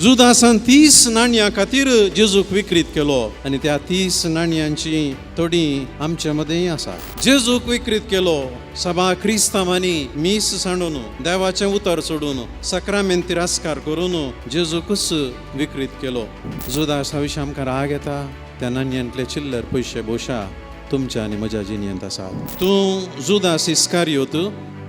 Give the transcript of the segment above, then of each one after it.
जुदासान 30 नाणयां खातीर जेजूक विक्रीत केलो आनी त्या 30 नाणयांची थोडीं आमचे मदेंय आसा. जेजूक विक्रीत केलो सभा क्रिस्तांवांनी मीस सांडून, देवाचें उतर सोडून, सक्रामेंत तिरस्कार करून जेजूकच विक्रीत केलो. जुदासा विशीं आमकां राग येता. त्या नाणयांतले चिल्लर पयशे भोवशा तुमच्या आनी म्हज्या जिणेंत आसात. तूं जुदास इस्कारियोत,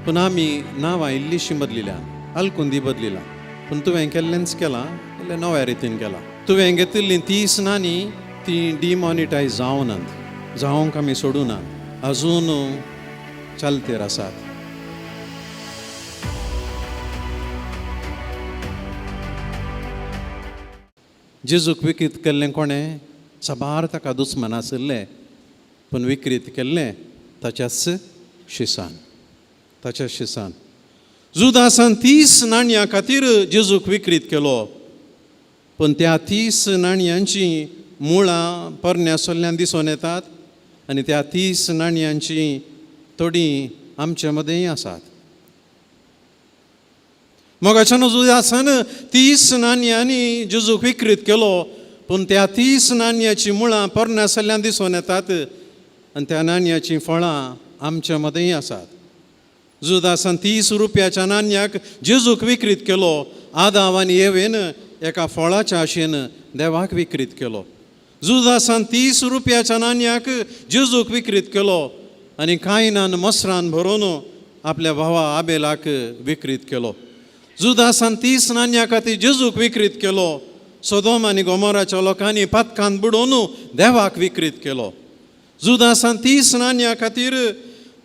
पूण आमी नांवां इल्लीशी बदलिल्या, आलकुंदी बदलिला, पूण तुवें केल्लेंच केलां, इल्लें नव्या रितीन केलां. तुवें घेतिल्लीं 30 नाणी ती डिमॉनिटायज जावनात, जावंक आमी सोडूनात, अजून चलतेर आसात. जेजूक विक्रीत केल्लें कोणें? साबार ताका दुस्मान आशिल्लें, पूण विक्रीत केल्लें ताच्याच शिसान, ताच्या शिसान. जुदासान 30 नाणयां खातीर जेजूक विक्रीत केलो, पूण त्या 30 नाणयांचीं मुळां पोरण्या सोल्ल्यान दिसून येतात आनी त्या 30 नाणयांचीं थोडीं आमचे मदेंय आसात. मोगाच्यान जुदासान 30 नाणयांनी जेजूक विक्रीत केलो, पूण त्या 30 नाणयाचीं मुळां पोरण्या सोल्ल्यान दिसून येतात आनी त्या नाणयाचीं फळां आमचे मदेंय आसात. जुदासान 30 रुपयाच्या नाणयाक जेजूक विक्रीत केलो. आदाव आनी एवेन एका फळाच्या आशेन देवाक विक्रीत केलो. जुदासान 30 रुपयाच्या नाणयाक जेजूक विक्रीत केलो आनी कायनान मसरान भरून आपल्या भावा आबेलाक विक्रीत केलो. जुदासान 30 नाणया खातीर जेजूक विक्रीत केलो. सोदोम आनी गोमोराच्या लोकांनी पातकान बुडोवन देवाक विक्रीत केलो. जुदासान 30 नाणया खातीर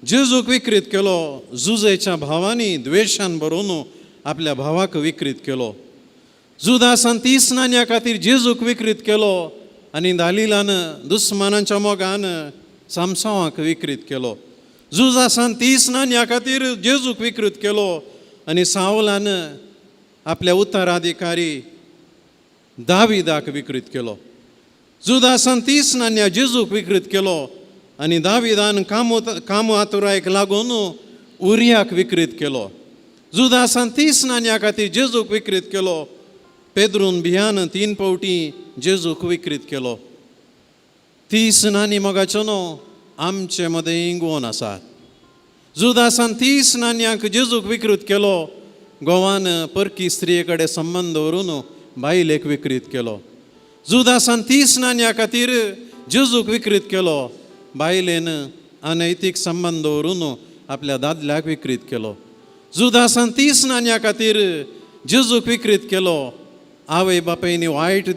जेजूक विक्रीत केलो. जुजेच्या भावांनी द्वेशान भरून आपल्या भावाक विक्रीत केलो. जुदासान 30 नाणया खातीर जेजूक विक्रीत केलो आनी दालिलान दुस्मानांच्या मोगान सामसांवाक विक्रीत केलो. जुदासान 30 नाणया खातीर जेजूक विक्रीत केलो आनी सावलान आपल्या उत्तराधिकारी दाविदाक विक्रीत केलो. जुदासान 30 नाणया जेजूक विक्रीत केलो आनी दाविदान कामआतुरायक लागून उरियाक विक्रीत केलो. जुदासान 30 नाणया खातीर जेजूक विक्रीत केलो. पेद्रून भियान 3 फावटी जेजूक विक्रीत केलो. 30 नाणी मोगाच्यो न्हू आमचे मदें गोवन आसात. जुदासान 30 नाणयांक जेजूक विक्रीत केलो. गोवान परकी स्त्रिये कडेन संबंद दवरून बायलेक विक्रीत केलो. जुदासान 30 नाणया खातीर जेजूक विक्रीत केलो. बायलेन अनैतीक संबंद दवरून आपल्या दादल्याक विक्रीत केलो. जुदासान 30 नाणया खातीर जेजूक विक्रीत केलो. आवय बापायनी वायट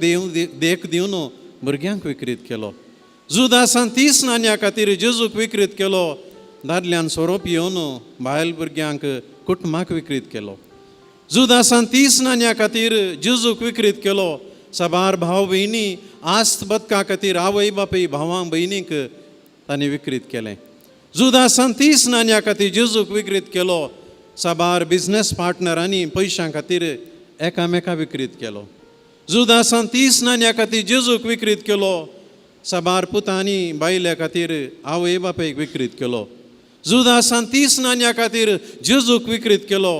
देख दिवन भुरग्यांक विक्रीत केलो. जुदासान 30 नाणया खातीर जेजूक विक्रीत केलो. दादल्यान सोरो पिवन बायल भुरग्यांक कुटुंबाक विक्रीत केलो. जुदासान 30 नाणया खातीर जेजूक विक्रीत केलो. साबार भाव भयणी आस्त बदका खातीर आवय बापूय भावां भयणीक तांणी विक्रीत केलें. जुदासान 30 नाणया खातीर जेजूक विक्रीत केलो. साबार बिजनेस पार्टनरांनी पयशां खातीर एकामेका विक्रीत केलो. जुदासान 30 नाणया खातीर जेजूक विक्रीत केलो. साबार पुतांनी बायल्या खातीर आवय बापायक विक्रीत केलो. जुदासान 30 नाणया खातीर जेजूक विक्रीत केलो.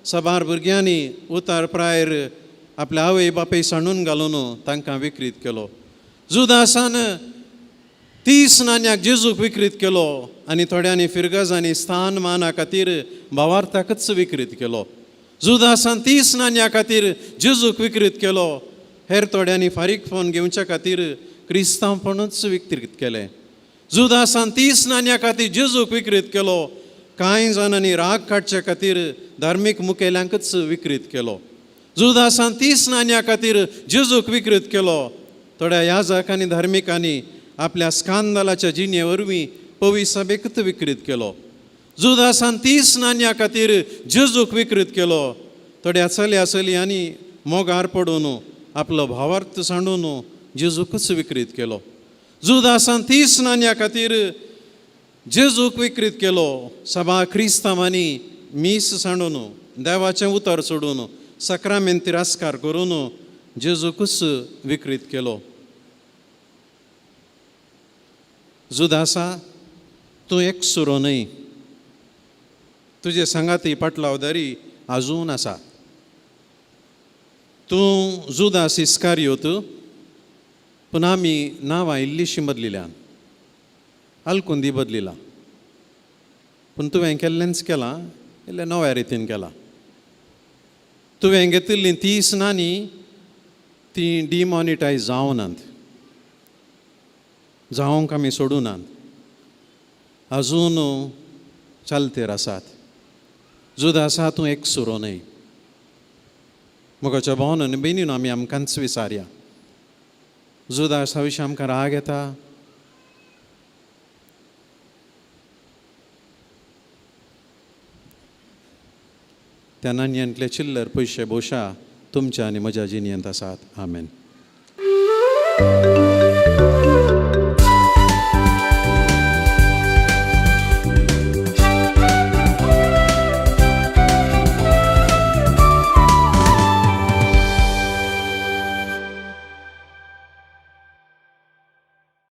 साबार भुरग्यांनी उतार प्रायर आपल्या आवय बापाय सांडून घालून तांकां विक्रीत केलो. जुदासान 30 नाण्याक जेजूक विक्रीत केलो आनी थोड्यांनी फिरगजांनी स्थान माना खातीर भावार्थाकच विक्रीत केलो. जुदासान 30 नाण्या खातीर जेजूक विक्रीत केलो. हेर थोड्यांनी फारीक फोन घेवच्या खातीर क्रिस्तांवपणूच विक्रीत केलें. जुदासान 30 नाण्या खातीर जेजूक विक्रीत केलो. कांय जाणांनी राग काडचे खातीर धार्मीक मुखेल्यांकच विक्रीत केलो. जुदासान 30 नाण्या खातीर जेजूक विक्रीत केलो. थोड्या याजक आनी धार्मिकांनी आपल्या स्कांदलाच्या जिणे वरवीं पवी सभेकच विक्रीत केलो. जुदासान 30 नाण्या खातीर जेजूक विक्रीत केलो. थोड्या चल्या चलयांनी मोगार पडून आपलो भावार्थ सांडून जेजूकच विक्रीत केलो. जुदासान 30 नाण्या खातीर जेजूक विक्रीत केलो. सभा क्रिस्तांवांनी मीस सांडून, देवाचें उतर सोडून, सक्रामेंत तिरस्कार करून जेजूकच विक्रीत केलो. जुदासा, तूं एकसुरो न्हय, तुजे सांगाती पाटलावदारी आजून आसा. तूं जुदास इस्कारियोत, पूण आमी नांवां इल्लीशीं बदलिल्यान, आलकुंदी बदलिला, पूण तुवें केल्लेंच केलां, इल्लें नव्या रितीन केलां. तुवें घेतिल्लीं 30 नाणीं तीं डिमॉनिटायज जावनात, जावंक आमी सोडूं नात, अजून चलतेर आसात. जुदासा तूं एक सुरो न्हय. मोगाच्या भावन आनी भयणीन, आमी आमकांच विचारया, जुदासा विशीं आमकां राग येता? त्या नाणयांतले चिल्लर पयशे भोवशा तुमच्या आनी म्हज्या जिणेंत आसात. आमेन.